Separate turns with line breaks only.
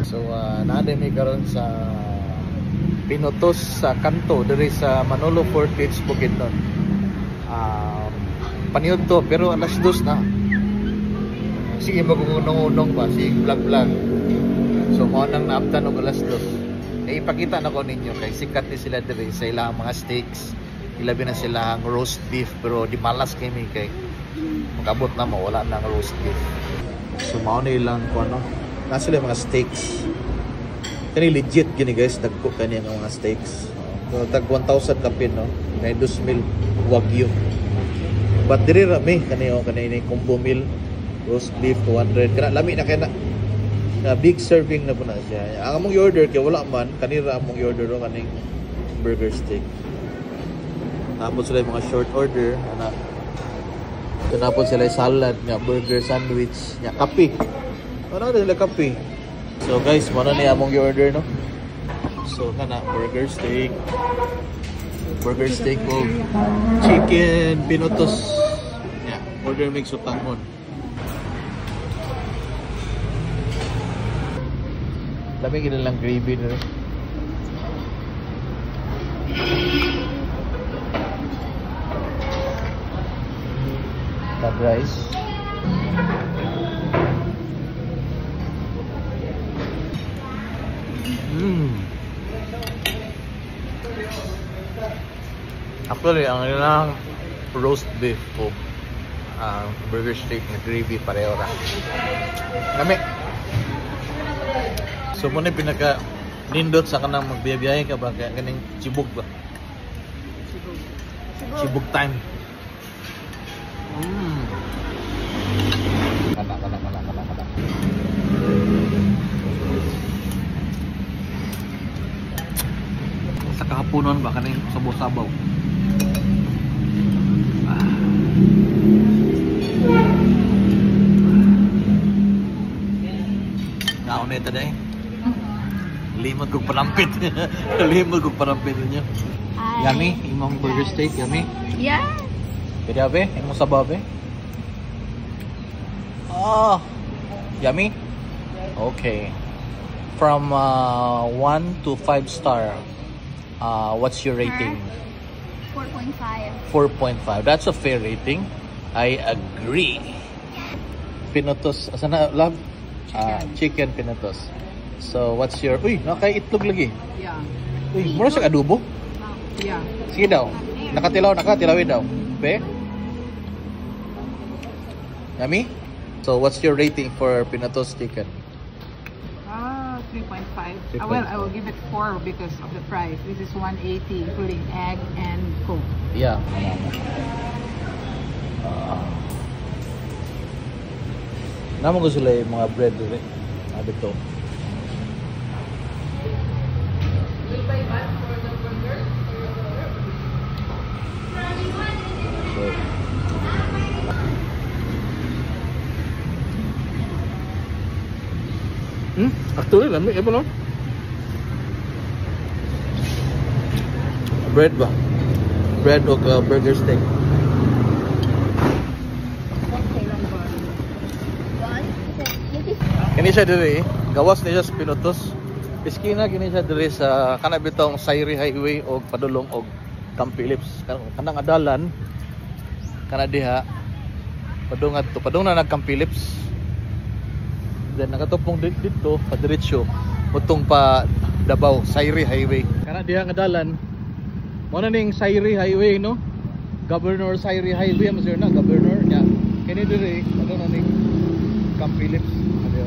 So naa mi karon sa Pinotos sa kanto diri sa Manolo Fortich, Bukidnon. Paniud to pero alas 2 na. Sige, magunong-unong ba, sige vlog-vlog. So mao nang naabtan og alas 2. Eh, ipakita na ko ninyo kay sikat ni sila diri sa ilang mga steaks. Ilabi na sila ang roast beef, pero di malas kay mi kay makabot na mo wala na ang roast beef. So mao na ilang kuno. Na sila mga steaks. Kani legit gini guys, dagko kani ang mga steaks. So tag 1,000 kapin, no. Kay 2,000 wagyu. But diri ra mi kani, oh, kani ni combo meal roast beef 200 kana, lami na kay na. Na big serving na po na siya. Ang among i-order kay wala man, kanira among i-order ro kaning burger steak. Tapos sila yung mga short order, ana. Tapos sila yung salad, nga burger sandwich, nga kape. Ano na sila kape? So guys, mao na ni among i-order, no. So kana burger steak. Burger steak og chicken pinotos. Yeah, order mix utangon. Lami gid lang gravy nila. That rice. Actually, ang ilang roast beef o burger steak na gravy pareho ra. Lami. So muna pinaka nindot sa kanang magbiyabiyahe ka ba kaya kaning chibog ba?
Chibog.
Chibog time. Kana kana kana kana kana. Sa kahaponon ba kaning sabaw-sabaw. Ngaon na ito day. Limot kong panampit. Limot kong panampit ninyo. Yummy? Imong burger steak, yummy?
Yeah.
Pwede abe? Imong sabaw abe? Oh, yummy? Okay. From 1 to 5 star, what's your rating?
4.5.
4.5. That's a fair rating. I agree. Pinotos. Asa na, love? Chicken pinotos. So, what's your... Uy, nakay itlog lagi.
Yeah.
Uy, mura siya adobo?
Yeah.
Sige daw. Nakatilaw, nakatilawin daw. Be? Yummy? So, what's your rating for pinotos chicken?
3.5. Well, I will give it 4 because of the price. This is 180 including egg and Coke.
Yeah. Naman ko sila yung mga bread rin. Sabi to. So, actually, lami eh no? Bread ba? Bread o burger steak. Kini siya diri, gawas niya sa Pinotos. Iskina kini siya diri sa kana bitong Sayri Highway og padulong og Camp Phillips. Kanang adalan kana diha padung adto, padung na nag Camp Phillips. Then nakatupong dito padiretso mutong pa Davao, Sayri Highway. Kana diha nga dalan mo na ning Sayri Highway, no? Governor Sayri Highway mo sir na governor nya. Kini diri padung na ning Camp Phillips. Adiyo.